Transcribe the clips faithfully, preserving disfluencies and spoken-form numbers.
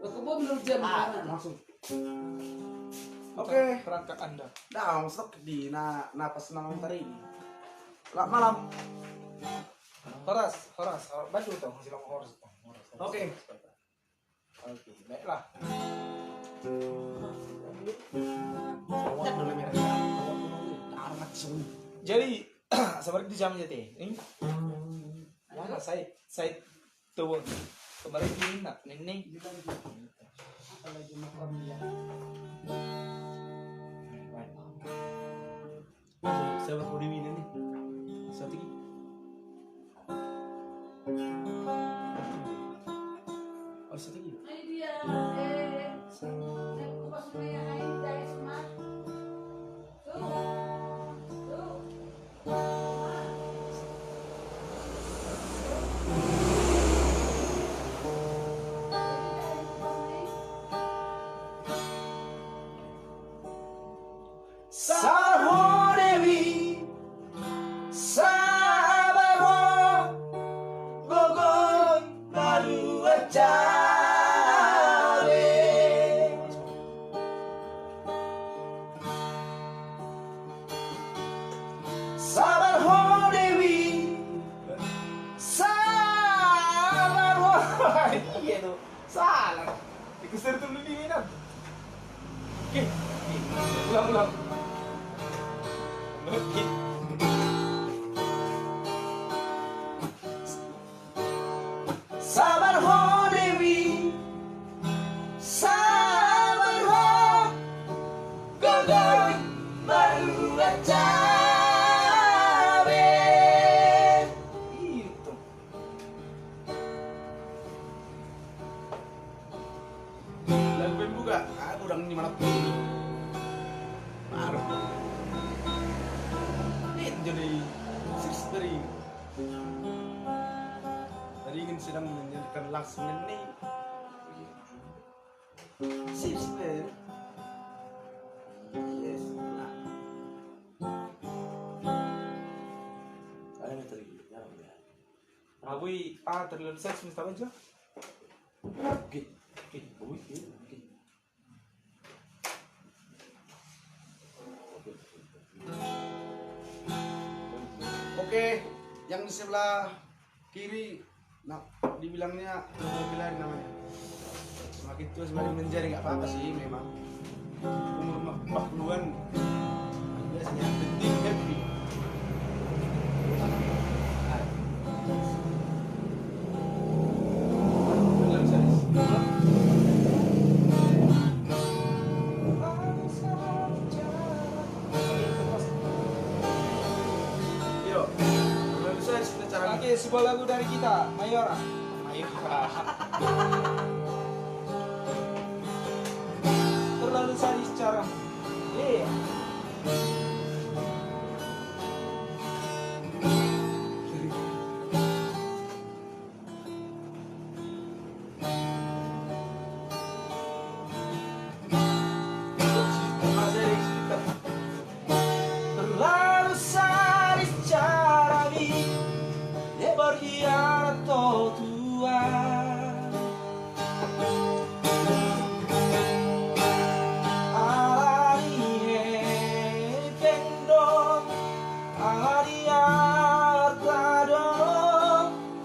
Aku mau menurut jam Ah, sekarang. Langsung. Oke. Perangkat Anda. Dah, masuk di na, napas nama tadi ini. Selamat malam. Horas, horas, horas. Bantu tong, silang horas. Oke. Oke, baiklah. Jadi, sabar di jam jate. Ini. Mana saya, saya tuh kemarin ini nak nini. Sabar, bodi mina ni. Satu lagi. Oh, satu lagi. Sabar ho Dewi, sabar ho, gogo i baru acabe. Sabar ho Dewi, sabar ho. Iya tuh. Salah. Ikut serta dulu di Medan. Oke. Ulang, ulang. Oke. Sabar ho Dewi. Sabar ho. Gogo i baru acabe. Itu. Lagu pembuka, ah, kurang ni mana pun. Baru. Ini jadi six dari, dari ingin sedang menyanyikan langsung ini. Six dari. Yes. Nah. Ada yang tadi, ya, ya. Abui, ah, terlalu seks minta baju. Oke, oke, oke, oke. Oke, yang di sebelah kiri, nah, dibilangnya Bobby Lari namanya. Semakin tua semakin menjadi, nggak apa-apa sih memang. Umur empat puluhan biasanya penting happy. Yo, oke, sebuah lagu dari kita, Mayora. Terlalu sadis cara. Iya. Terlalu sadis caramu, berkhianat tu Tuhan. Alani hepeng do, alani arta do,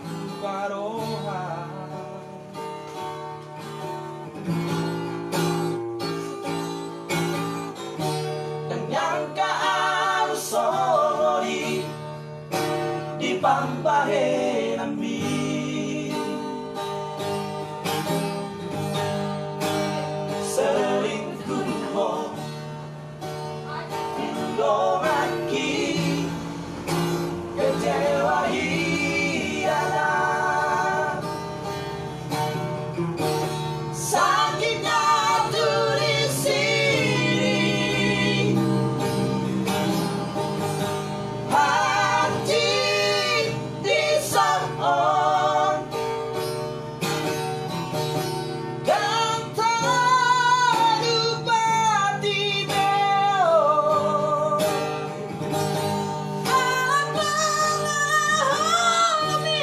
lupa roha. Dang nyangka ahu songon i di pambahenanmi. Selingkuh ho tu donganki, kecewa hianat. Sakitnya tu di sini, hati di son. Dan tak lupa di beo. Apa lagi?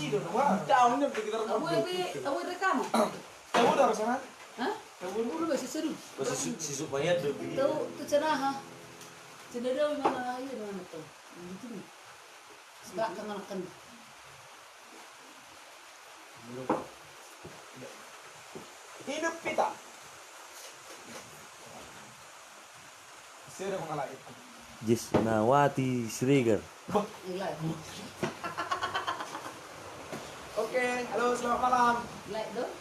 Wah, daun dia begitu. Abu, abu, abu rekam. Tahu dah sana? Hah? Tahu dulu masih seru. Masih su-, si supaya ada. Tahu tu cenaha. Cenaha di mana? Iya, di mana tuh? Di sini. Suka kangen-kangen. Hidup kita. Sudah mengalami. Jis Nawati Siregar. Bah. Ilai. Oke, halo, selamat malam. Ilai dong.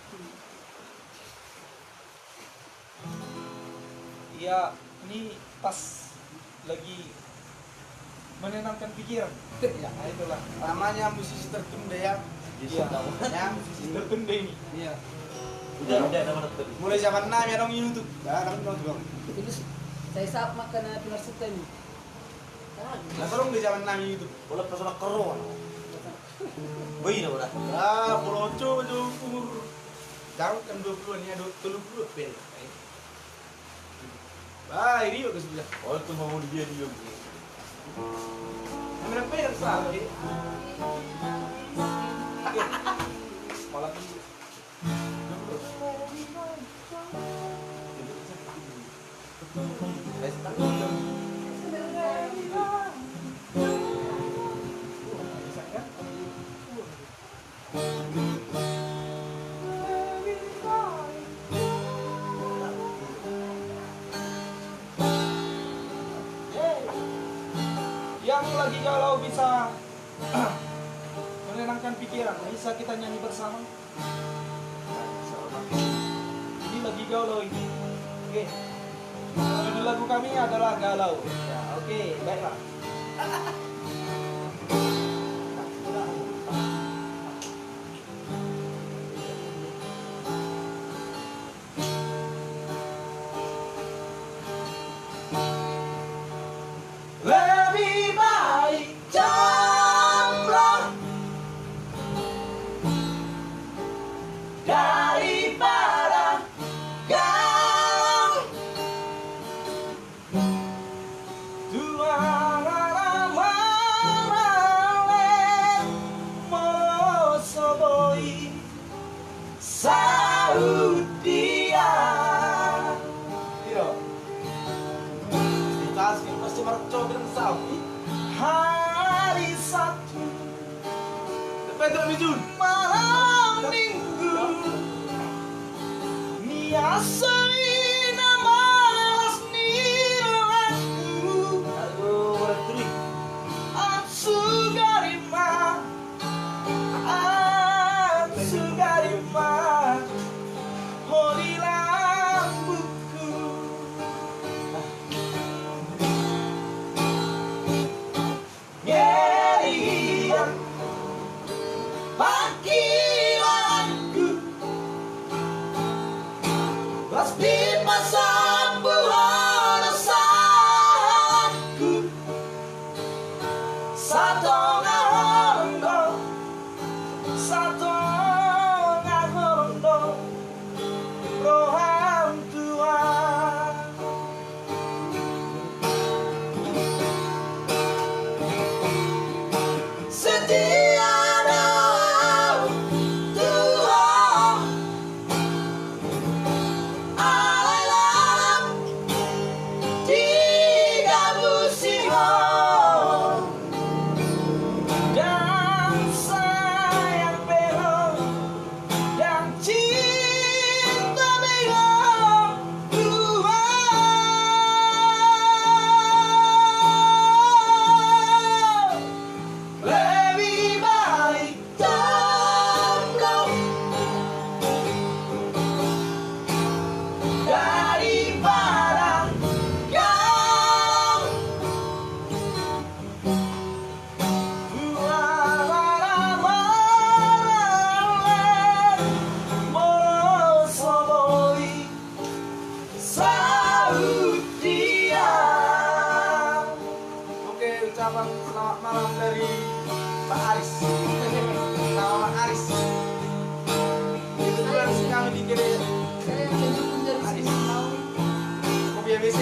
Iya, ini pas lagi menenangkan pikiran. Ya, nah itulah. Namanya musisi tertunda ya. Iya. Ya, musisi tertunda ini. Iya. Udah, udah, nama tertunda. Mulai zaman nami adong YouTube. Nah, adong YouTube. Terus saya sap makan, eh, pilar suka ini. Nah, tolong di zaman nami YouTube. Bola pas anak keruan. Bayi dah, bola. Ah, bola ojo, ojo umur. Jauh kan dua puluhan ya, dua, tiga puluh pen. Bah, ini juga sudah. Oh, itu mau dia, dia. Yang berapa yang salah, ya? Malah Yang lagi galau bisa menenangkan pikiran, bisa kita nyanyi bersama. Ini lagi galau ini. Oke. Judul lagu kami adalah Galau. Ya, oke, baiklah. Lebih baik jomblo daripada galau. Tulang ala marale molo so boi saut dia. Iro. Kita asli pasti marcoba dan saut. Hari Sabtu. Malam minggu. Niasoi na malas ni rohangku. Aduh, orang teri. Angsugari ma. Angsugari ma. Holi lambungku. Ngerian pangkilanku, las dipasombu ho dosaku. Satonga holong do, satonga holong do, roham tuan. Setia do au tu ho, alai lam digabusi ho. Dan sayang be ho. Dan cinta be ho tuan. Lebih baik jomblo daripada kau. Oke, ucapan selamat malam dari Pak Aris. Nama Pak Aris. Kebetulan kami di gereja. Aris. Kopi A B C.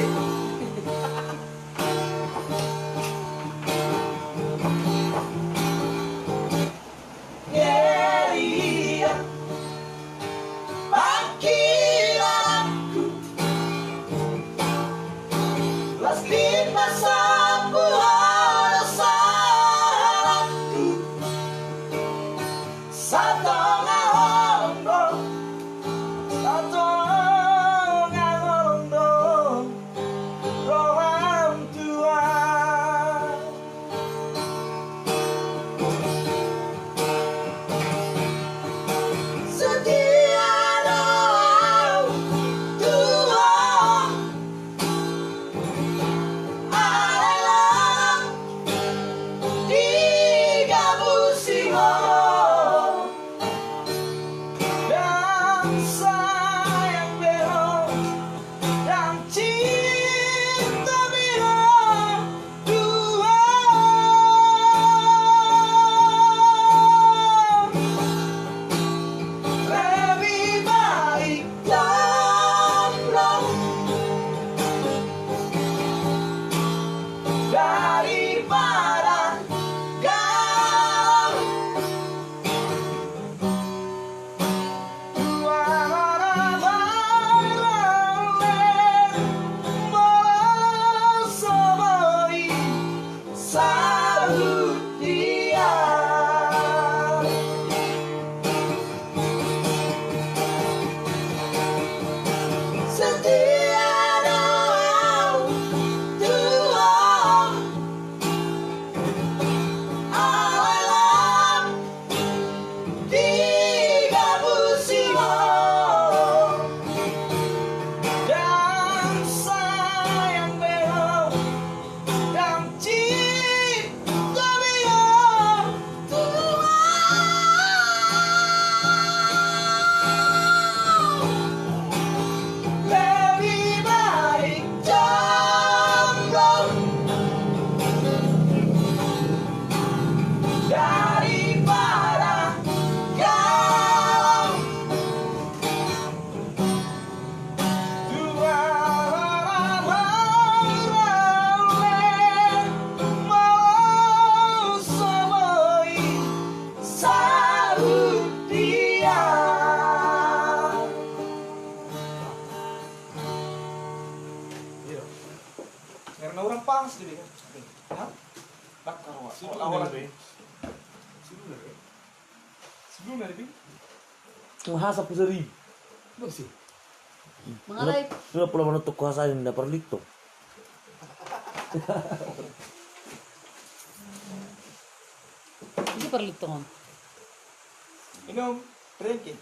Dipasampu ho dosa halangku, satonga holong do, satonga holong do roham Tuhan. Setia do Tuhan, alai lam digabusi ho. Dang sayang be ho, dang cinta be ho, Tuhan. Lebih baik jomblo daripada galau. Setia do Tuhan, alai lam digabusi ho. Dang sayang be ho, dang cinta be ho, Tuhan. Lebih baik jomblo daripada galau. Karena orang pas jadi kan. Hah? Bakar, Wak. Sibuk. Awal-awal dari lagi. Sibuk dari lagi. Sibuk dari lagi. Mahasa pusari. Belum sih. Mengalai. Sudah pulang menutup kuasa yang dapat lito. Itu perlitong. Minum, drinking.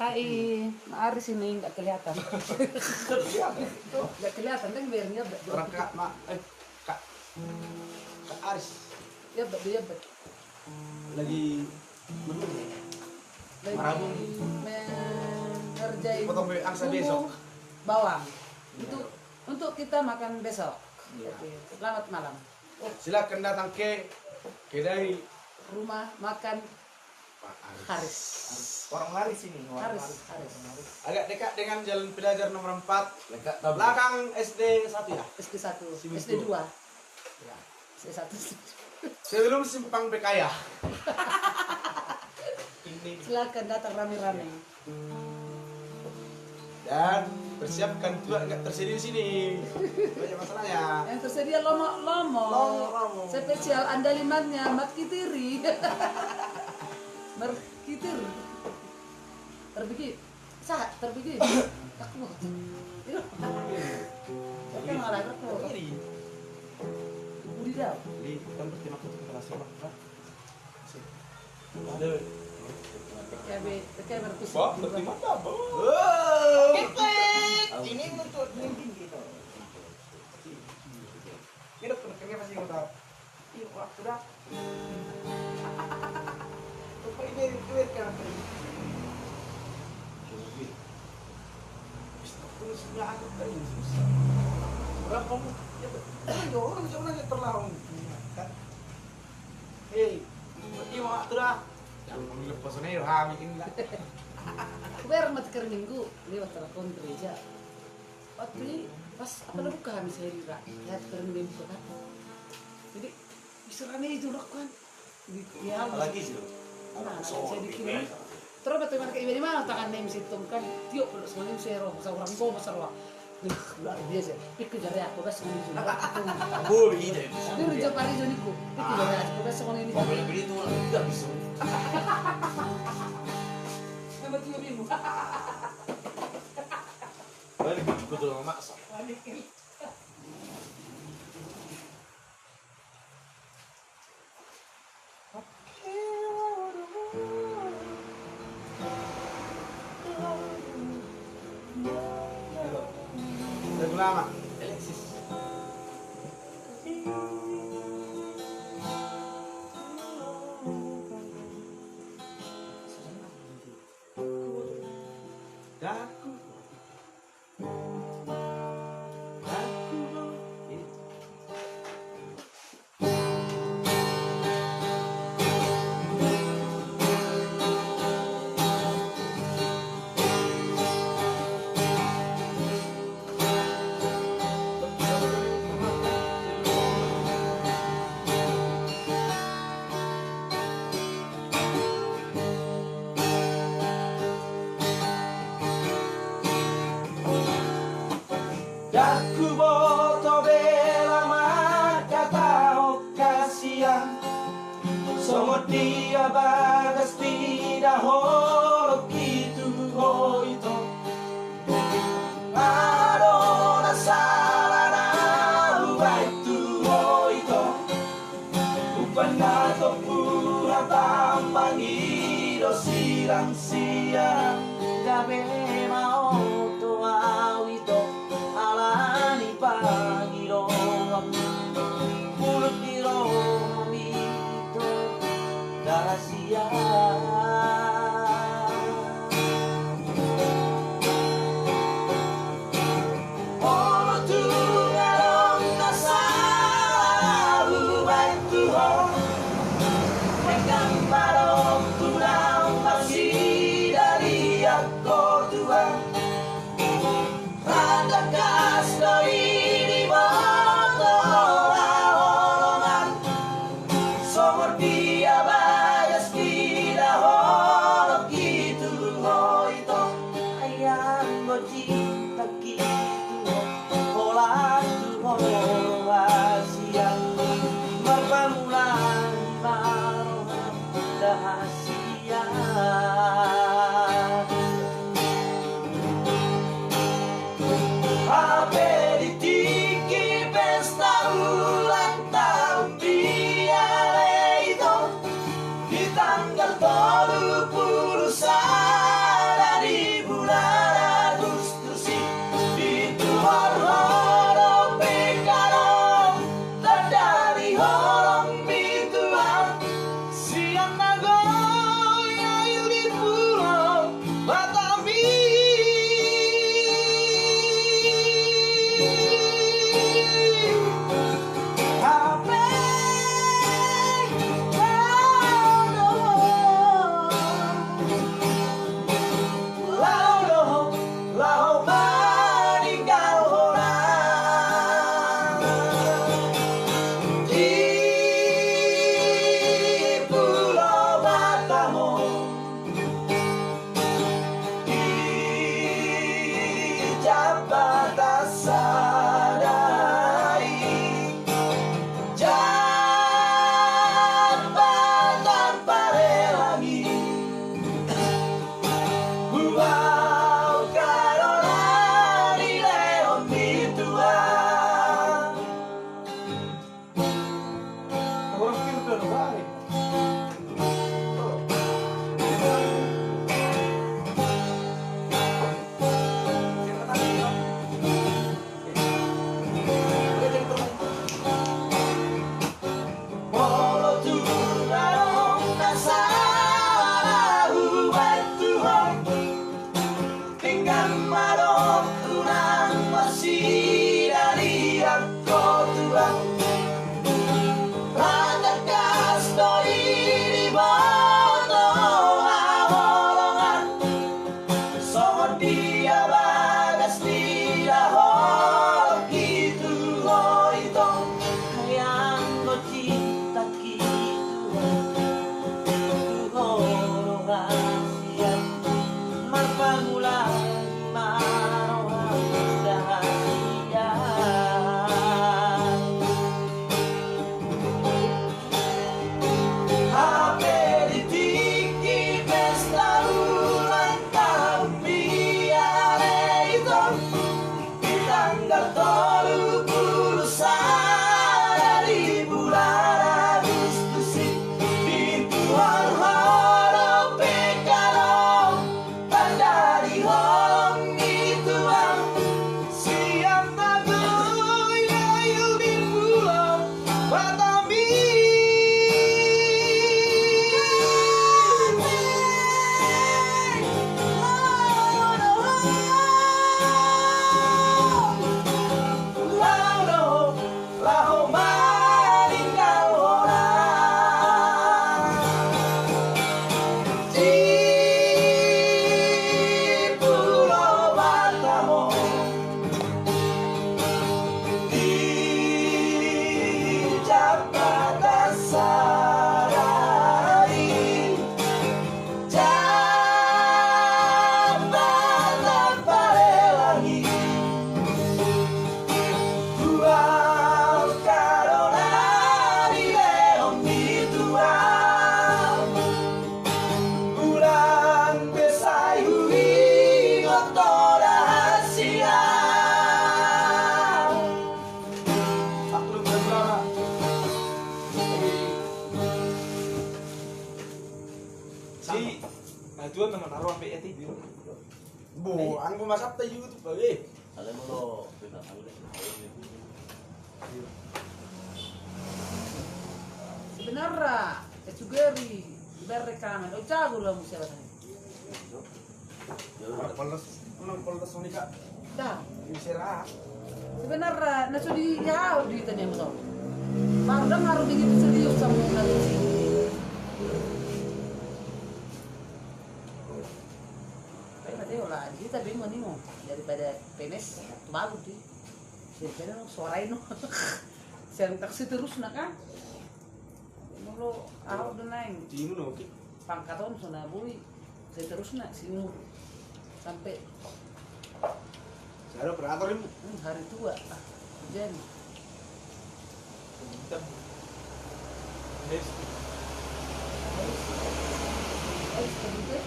Hai, Aris ini nggak kelihatan. Nggak kelihatan kan, biar dia orang Kak, Mak, eh, Kak, Kak Aris. Ya, bet, ya, bet. Lagi menunggu. Lagi mengerjai potong angsa bungkung besok. Bawang. Iya. Untuk, untuk kita makan besok. Iya. Oke, selamat malam. Silakan datang ke kedai rumah makan Pak Haris. Haris. Warung Haris ini, warung Haris, Haris. Haris. Agak dekat dengan Jalan Pelajar nomor empat, dekat belakang S D satu ya? S D satu, Simintu. S D dua. Ya. S D satu. Sebelum simpang Bekaya. Ini. Silakan datang rame-rame. Ya. Dan persiapkan juga nggak tersedia di sini. Banyak masalahnya. Yang tersedia lomo-lomo. Lomo-lomo. Spesial andalimannya, Mat Kitiri. Mer-, Kitir. Terbigi. Sahat, terbigi. Aku mau. Ini. Oke, malah aku. Ini. Budi dah. Jadi, kan berterima kasih kepada Simak, Pak. Ada. P K B, P K B berarti. Wah, berarti mantap, Bang. Wow. Kepek. Ini untuk dinding gitu. Ini udah pernah kerja masih mau tahu. Iya, waktu dah. Apa ini duit kan? Terus nggak ada tadi susah. Berapa mu? Ya, betul. Orang jauh aja terlalu. Kan? Hei, berarti waktu dah. Yang perlu lepas ini ya, ha, bikin lah. Aku bayar mati kering minggu, lewat telepon gereja. Waktu ini pas apa, udah buka kami sehari, Ra. Ya, kering minggu kan. Jadi, bisa rame itu, Ra, kan. Di, ya, apalagi sih. Nah, saya bikin ini. Terus batu mana kayak di mana tangan nem situng kan. Tiup perut semuanya saya roh, saya orang gua besar lah. Luar biasa. Pikir jare aku pas ngomong ini. Boleh ini. Tapi udah jawab hari ini aku. Pikir jare aku pas ngomong ini. Boleh beli tuh, udah bisa. Nama tuh bingung. Balik ke tulang maksa. Lagu lama. Alexis. Daku. Ndang huboto bela mangkatahon hasian, songon dia bagas pinda holongki tu ho ito. Aha do na sala na hubaen tu ho ito? Umbahen na tompu hatambang i do silang sian. Gabe ma oto au ito, ala ni pangidoan, mulut ni roham ito, da hasian. Olo, tung adong na sala hubaen tu ho. Denggan ma dohot tu na marsidalian ho Tuhan. Rangkas do i diboto haholongan, songon dia bagas pinda holongki tu ho ito. Ai anggo cintangki tu ho, holan tu ho hasian, marpamula i ma roham da hasian. Hape di tingki pesta ulang tahun di ale ito, di tanggal tolu pulu sada di bulan Agustus i, di tuhor ho dope adong tanda ni holongmi Tuhan. Sian na goya i di Pulo Batam i. Hape laho do ho, laho do ho, laho maninggalhon au di Pulo Batam on, di jambatan sada i, jambatan Parelang i. Hubahen do na nilehonmi Tuhan. Bo, anggo masap ta YouTube, eh. Sebenarna, eh, sugeri, ibarat rekaman. Oh, jago lu, kamu siapa tadi? Polres, polres Monika. Dah. Ini serah. Sebenarna, na so di, ya, di tanya mo. Baru dengar begitu serius sama Monika. Tapi mate ola, jadi tapi mau nimo daripada P N S, bagus sih. Daripada no, suara ini. Saya tak seterusna kan. Molo ahu do naeng. Timu no, oke. Pangkat on so na boi. Seterusna, simu. Sampai. Saya ada operator ini. Hmm, hari tua. Ah, hujan. Hitam. Guys. Guys. Guys, kebuka.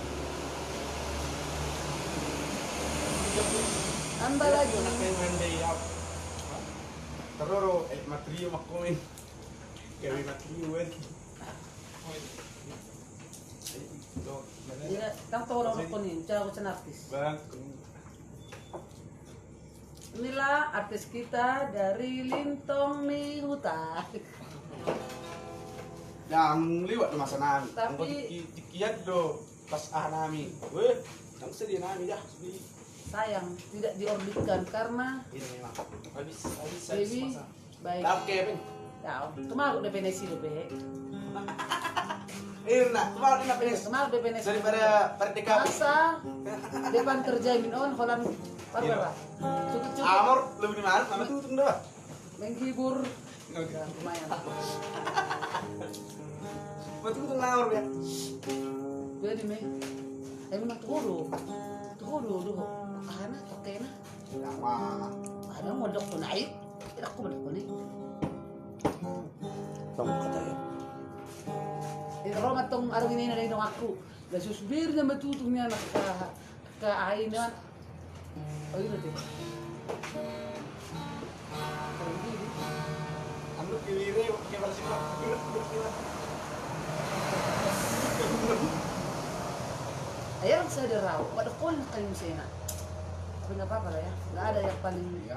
Tambah lagi. Anak yang main day up. Terus, eh, Matrio mak komen. Gawe mati gue. Iya, tau tau orang koni, cara aku cenartis. Bang. Inilah artis kita dari Lintong ni Huta. Yang liwat do masa nami. Tapi anggo tiki-, tikian do pas aha nami. Weh, yang sedih nami dah. Sayang, tidak diorbitkan karena ini memang habis, habis, habis masa. Baik. Oke, Pin. Ya, kemarin udah P N S itu, Be. Eh, nah, kemarin udah P N S. Kemarin udah P N S. Daripada Merdeka. Masa depan terjamin on, Holland, Barbara. Cukup, cukup. Amor, lebih di mana? Nama tuh, tuh, dah. Menghibur. Oke. Ya, lumayan. Betul tuh, Amor, ya. Jadi, Me. Tapi mah tuh, tuh, tuh, tuh. Anak, oke, nah. Ada modok tu naik, tidak aku modok ni. Tong kata ya. Eh, ro ma tong arung ini na dong aku. Lasus bir na matutung ni anak ka, ka aina. Oh, ini tu. Anu kiri, oke, masih. Ayo, saya ada rau. Pada kau nak kayu sena. Tapi nggak apa-apa lah ya. Nggak ada yang paling. Iya.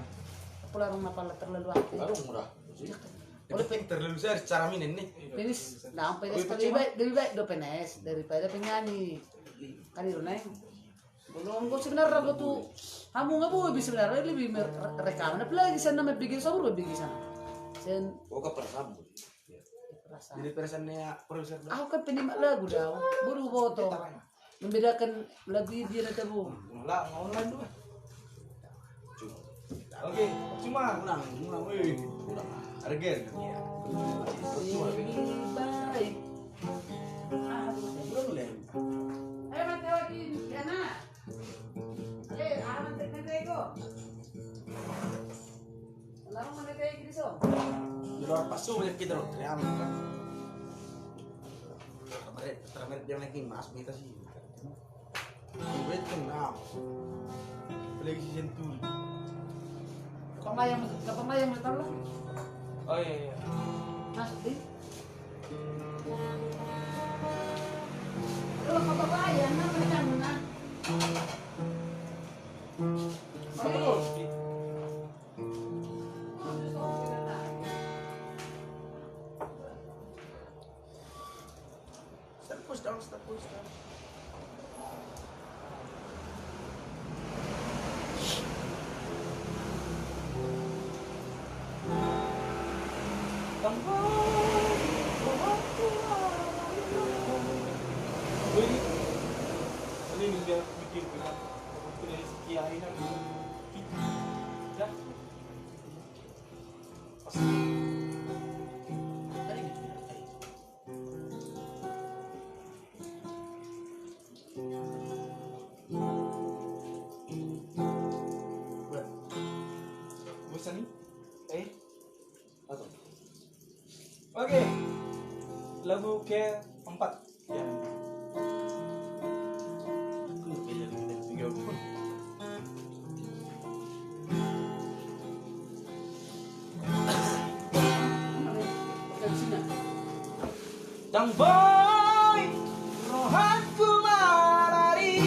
Aku larang apa lah terlalu aktif. Baru murah. Jadi, terlalu saya secara minen nih. P N S, nah, P N S lebih baik, lebih baik do P N S daripada penyanyi. Kan itu, Neng. Belum, gua sebenarnya gua tuh, kamu nggak boleh bisa sebenarnya lebih mer-, re-, rekaman, apalagi sana nama bikin sahur, bikin sana. Sen. Oh, ke perasaan. Perasaan. Jadi perasaannya produser. Aku kan penikmat lagu dah. Baru foto. Membedakan lagu ini dia ada bu. Lah, online tuh. Oke, cuma menang, menang, weh. Menang. Harga, harga. Iya. Lebih baik. Ah, belum, Len. Eh, Mas Dewa, di sana. Eh, aman, tekan, Rego. Di luar pasu banyak kita loh, teriak kan. Terakhir, terakhir dia lagi mas, minta sih. Duit kan, nah. Apalagi si Sentul. Pemain, pemain metal lah. Oh iya, iya. Mas, di? Lo ke bawah ya, nah, mereka mana? Sama lo. Step push down, step push down. Ini dia bikin. Bosan nih? Eh? Oke. Lagu keempat. Ya. Dang boy, rohangku marari.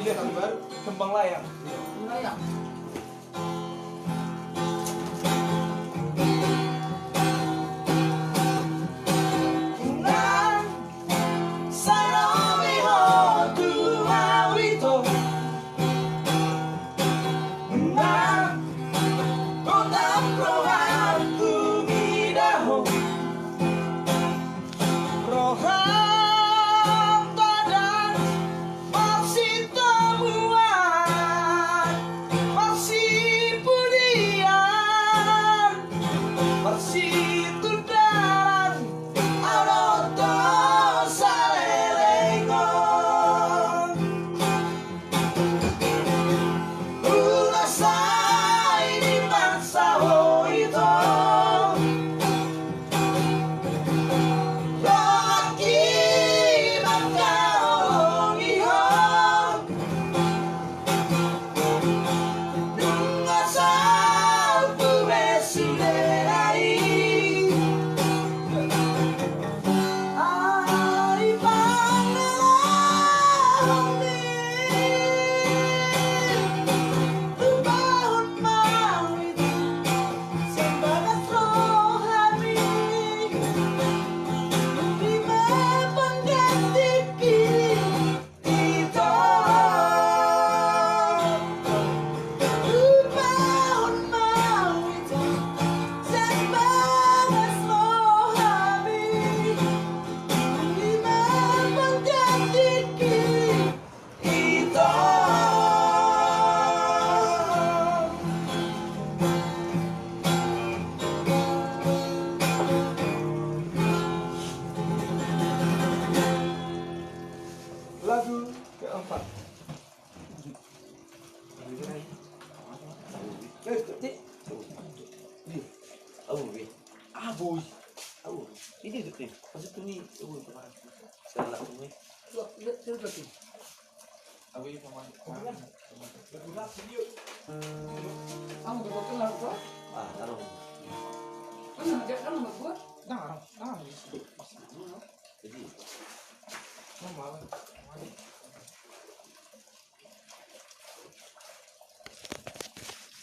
Kembang layang. Layang. Unang sai lobi ho tu au ito. Unang godang rohangku mida ho. Rohanta ndang marsitomuan, marsipudian, marsitundaran, adong do salelengon. Unang sai dipaksa ho ito. Rohangki mangkaholongi ho. Nunga saut be sude nai. Ai pangalahomi. Lupahon ma au ito. Sian bagas rohami. Uli ma panggantingki. Ito. Lupahon ma au ito. Sian bagas rohami. Uli ma panggantingki. Ito. Lagu keempat. Abu be. Abu. Ini betul. Maksud ini abu kemarin. Sekarang langsung nih. Abu ini sama. Kamu betul lah, Bro? Ah, taruh. Kan ngajak kan sama gua? Nah, nah. Jadi,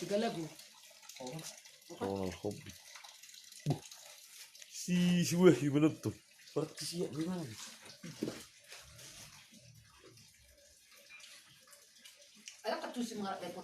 tiga lagu. Oh, hobi. Buh. Si, si, weh, gimana tuh? Berarti siap gimana? Ada ketusi mengarah telepon.